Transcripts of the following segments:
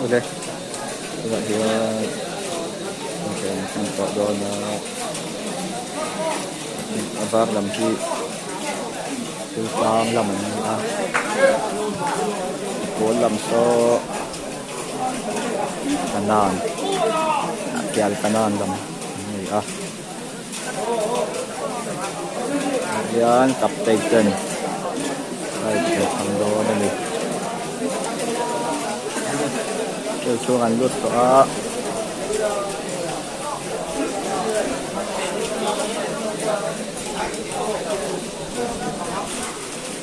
Awle tunah hian kan tawh dawn a a var lam hi thil tlang lam an ni a pawl lam saw kanan pial kanan lam an ni a hian captain ten a inkhel tham dawn a ni field chhung an lut tawh a.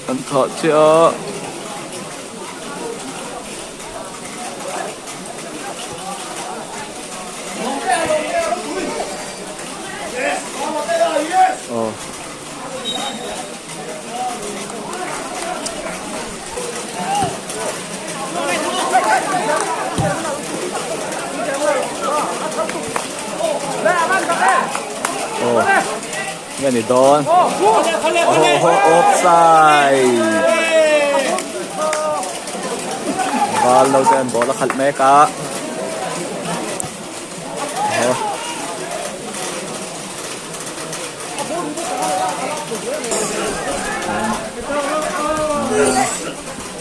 An thah chiah a. Aw. Aw. Nge ni dawn. Aw offside. Val lo ten ball a khalh mek a. Aw.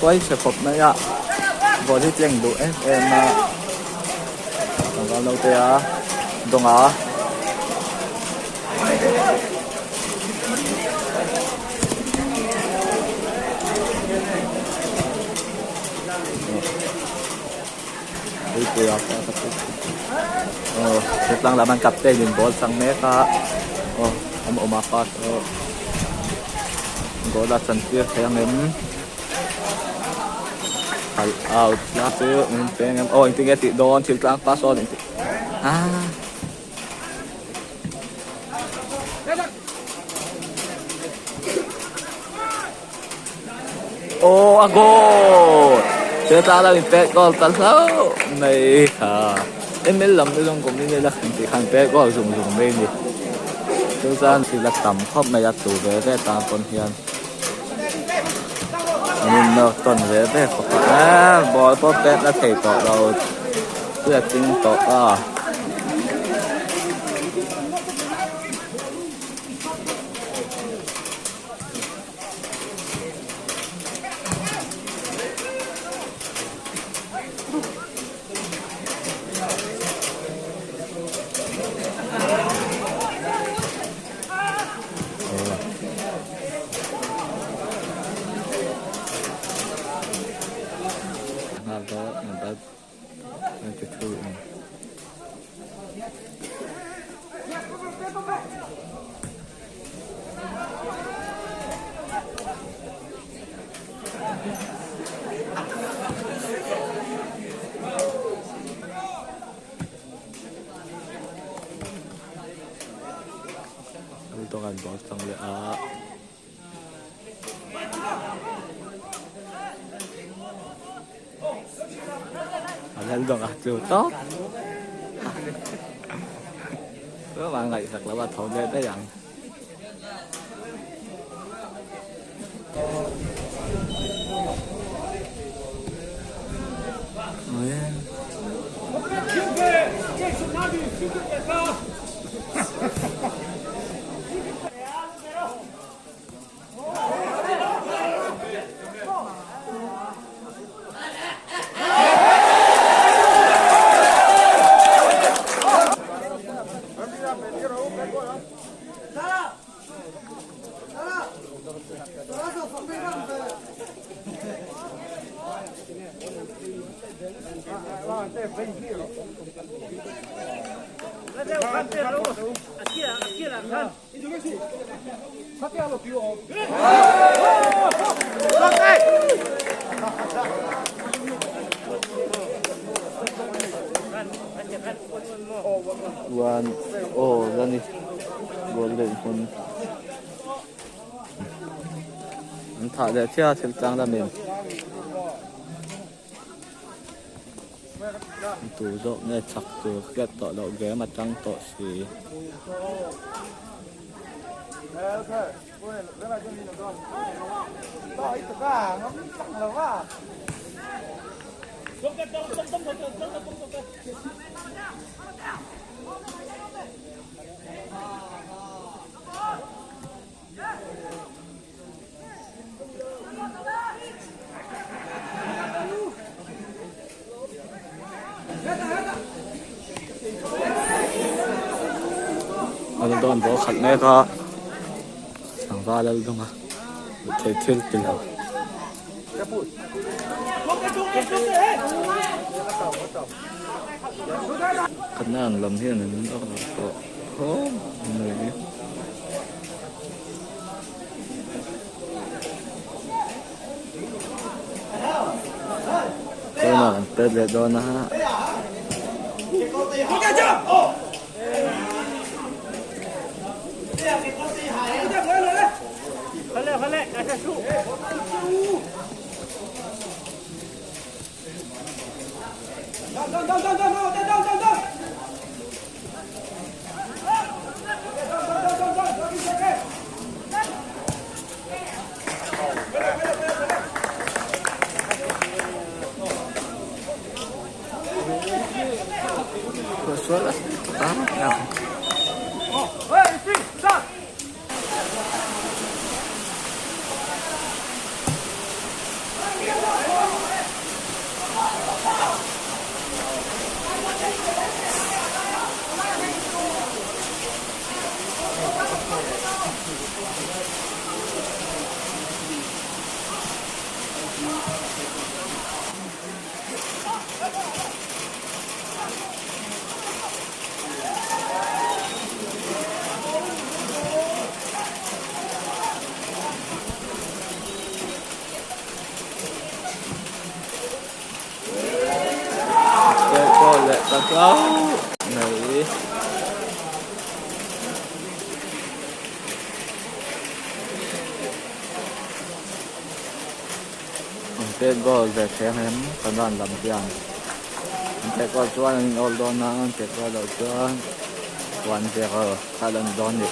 Tuai chhe khawp mai a ball hi tleng duh em em a tlangval naute a dawng a. Aw hetlang lam an captain in ball chang mek a aw awm awm a pass aw goal a chan tir thei ang em khalh out la chu min peng em aw engtin nge tih dawn thil tlang pass aw engtin ah. Aw a goal! Thiltlang lam in pet goal ta hlauh mai kha. ML lam te zawng kum in ila khan tih khan pet goal zung zung mai a ni. Chu chuan thil a tam khawp mai a tu ve ve tan pawn hian an in nawr tawn ve ve khawp a. Aaa ball pawh pet la thei tawh lo chu a ching tawh a. Tawng an ball chang leh a. A lal dawng a tlu tawp. Tlem a ngaihsak lo a tho leh daih ang. Chuan aw la ni goal leh hmun an thah leh chiah a thil tlang lamin. Tu zawk nge chak tur hriat tawh loh game atang tawh si. Lal dawn ball khat mek a tlangval lal dawng a thei thil ti lo. Khatna ang lam hian an tawh khawp mai. Corner an pet leh dawn a. Goal leh ta hlauh mai. An pet goal ve thei ang em Kanan lam hian an pet goal chuan an in awl dawn a an pet goal loh chuan 1-0 kha a la ni dawn a ni.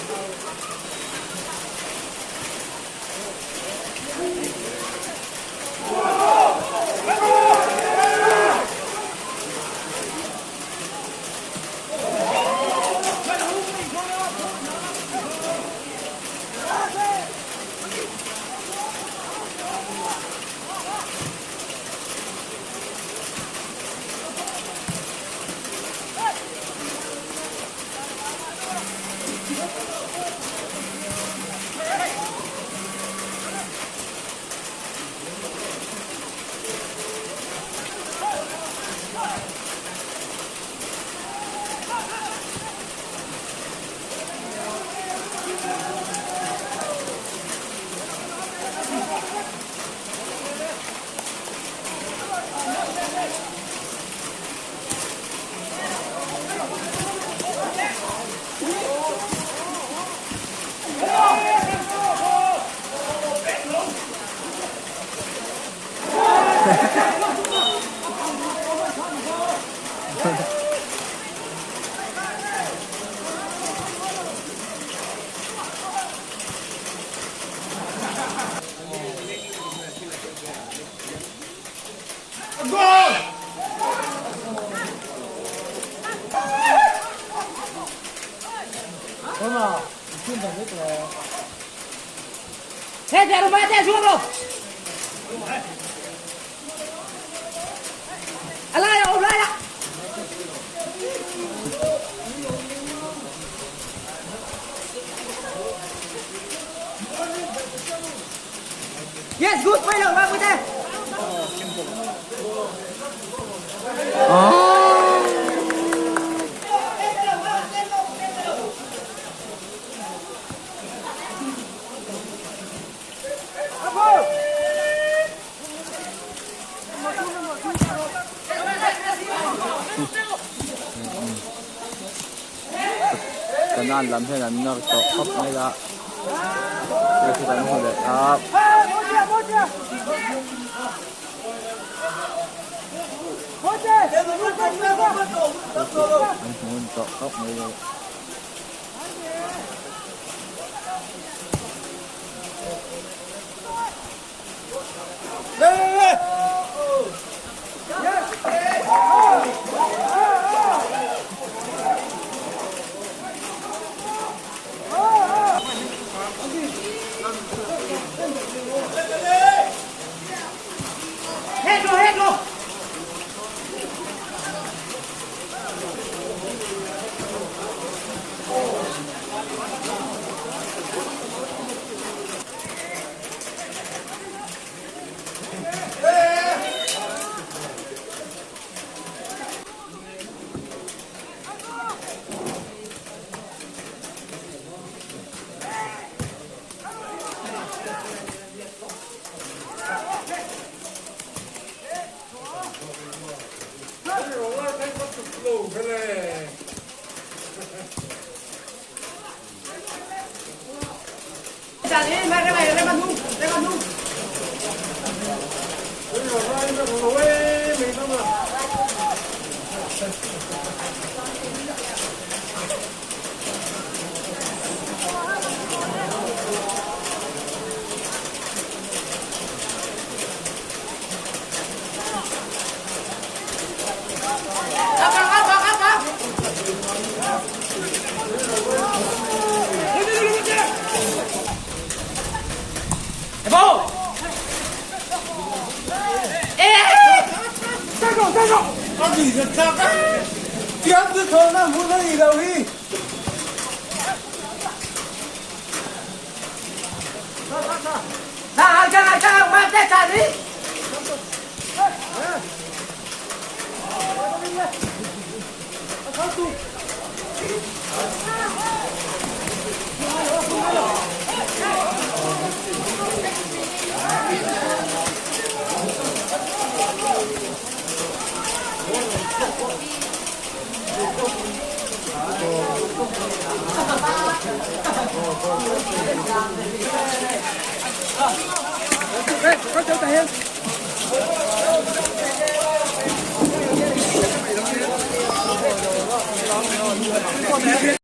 Kanan lam hian an nawr tawh khawp mai a hei chu kan hmu leh a. An hmuh tawh khawp mai a.